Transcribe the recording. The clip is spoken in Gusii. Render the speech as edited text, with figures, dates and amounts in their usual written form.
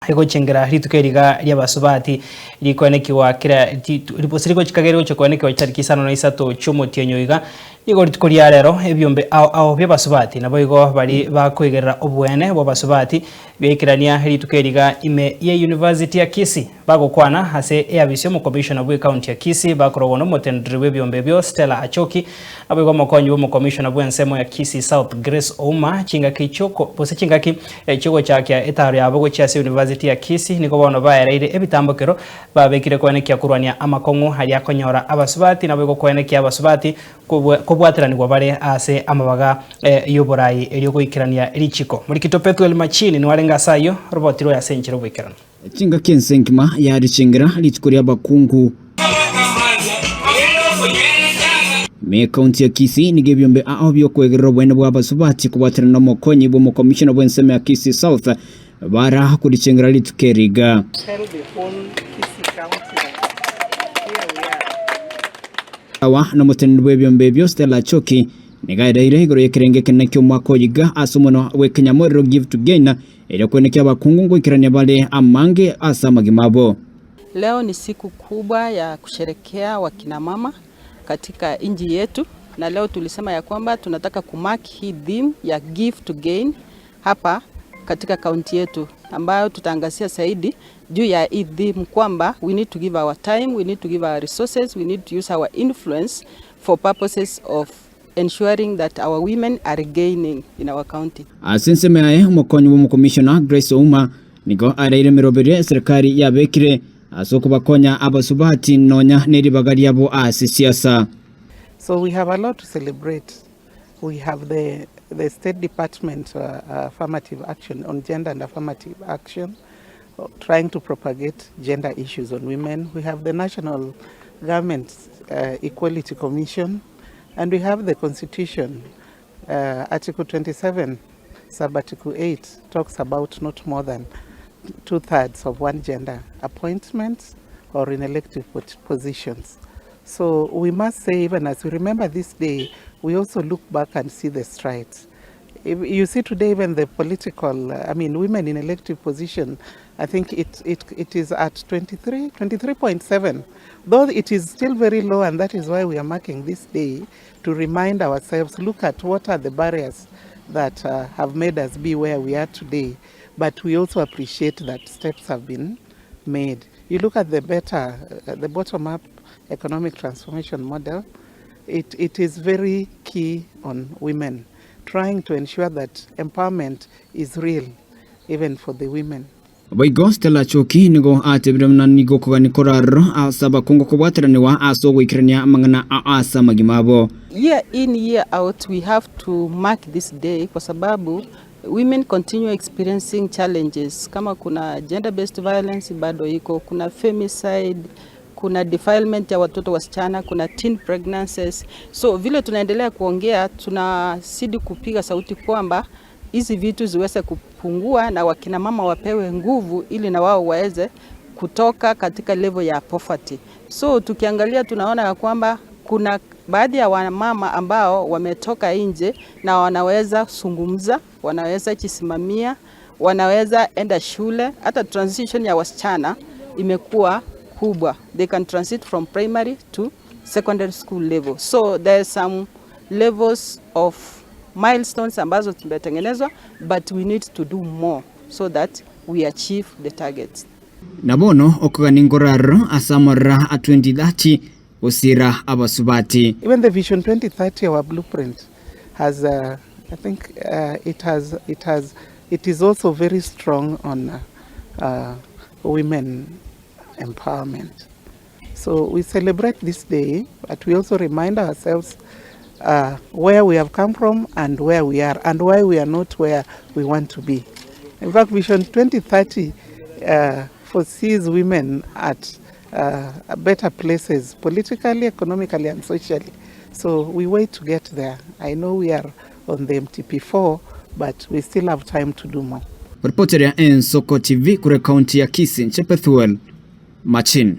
Egochengera rituko eriga ri'abasubati rikoenekiwa kera gose rigochikagera rigochia koenekiwa chitariki isano na isato chi'omotienyi iga. Nigo rituko ria rero ebiombe ao ao bi'abasubati naboigo baria bakoigerera oboene bw'abasubati biaikerania rituko eriga ime ye University ya Kisii. Bagokwana ase eabisi y'omokomishona bw'ecounty ya Kisii bakorogwa n'omoteneneri bw'ebiombe ebio Stella Achoki naboigo omokonyi bw'omokomishona bw'ensemo ya Kisii South Grace Ouma chingaki chioko gose chingaki chiogochakia etaro yabo gochia ase University ya Kisii nigo bono baereire ebitambokero babekire koenekia korwania amakong'u aria akonyora abasubati naboigo koenekia abasubati kobwateranigwa bare ase amabaga y'oborai erio goikerania richiko. Morikito Pethuel Machini nigo ase ayio roboti rwaye ase enchera oboikeranu. Chingaki ense engima yarichengera rituko ri'abakungu. Ime ekaunti ya Kisii nigo ebiombe ao bi'okoegerera oboene bw'abasubati kobwaterana n'omokonyi bw'omokomishona bw'ensemo ya Kisii South bara korichengera rituko eri iga. Awa nomoteneneri bw'ebiombe ebio Stella Achoki nigo aereire igoro y'ekerengo ekenene ki'omwaka oyo iga ase omonwa bw'ekenyamorero Give to Gain Erio kwenekia abakungu ngoikerania bare amange ase amagima abo. Leo ni siku kubwa ya kusherekea wakina mama katika nchi yetu, na leo tulisema ya kwamba tunataka kumark hii theme ya give to gain hapa katika kaunti yetu, ambayo tutaangazia zaidi juu ya hii theme kwamba we need to give our time, we need to give our resources, we need to use our influence for purposes of ensuring that our women are gaining in our county. Ase ensemo yaye, omokonyi bw'omokomishona Grace Ouma nigo areire emeroberio eserikari yabekire ase okobakonya abasubati nonya neribaga riabo ase siasa. So we have a lot to celebrate. We have the, the State Department Affirmative Action on Gender and Affirmative Action trying to propagate gender issues on women. We have the National Government Equality Commission and we have the Constitution. Article 27, sub-article 8 talks about not more than two-thirds of one gender appointments or in elective positions. So we must say, even as we remember this day, we also look back and see the strides. If you see today, even the political, I mean, women in elective position, I think it is at 23.7, though it is still very low, and that is why we are marking this day to remind ourselves, look at what are the barriers that have made us be where we are today. But we also appreciate that steps have been made. You look at the bottom-up economic transformation model, it is very key on women, trying to ensure that empowerment is real, even for the women. Boigo Stella Achoki nigo atebire buna nigo okogania kore aroro ase abakungu kobwateraniwa ase ogoikerania amang'ana ao ase amagima abo. Year in year out we have to mark this day kwa sababu women continue experiencing challenges kama kuna gender based violence bado iko, kuna femicide, kuna defilement ya watoto wasichana, kuna teen pregnancies. So vile tunaendelea kuongea, tunazidi kupiga sauti kwamba hizi vitu ziweze kupungua na wakina mama wapewe nguvu ili na wao waweze kutoka katika level ya poverty. So tukiangalia tunaona ya kwamba kuna baadhi ya wamama ambao wametoka nje na wanaweza zungumza, wanaweza jisimamia, wanaweza enda shule. Hata transition ya wasichana imekuwa kubwa. They can transit from primary to secondary school level. So there are some levels of milestones ambazo zimetengenezwa, but we need to do more so that we achieve the targets. Na bono okogania nkore aroro ase amarora a 2030 gosira abasubati. Even the Vision 2030, our blueprint, has, I think, it is also very strong on women empowerment. So we celebrate this day, but we also remind ourselves where we have come from and where we are and why we are not where we want to be. In fact, Vision 2030 foresees women at better places politically, economically and socially. So we wait to get there. I know we are on the MTP4, but we still have time to do more. Reporter ya Ensoko TV kure kaunti ya Kisii, Chepethuel Machin.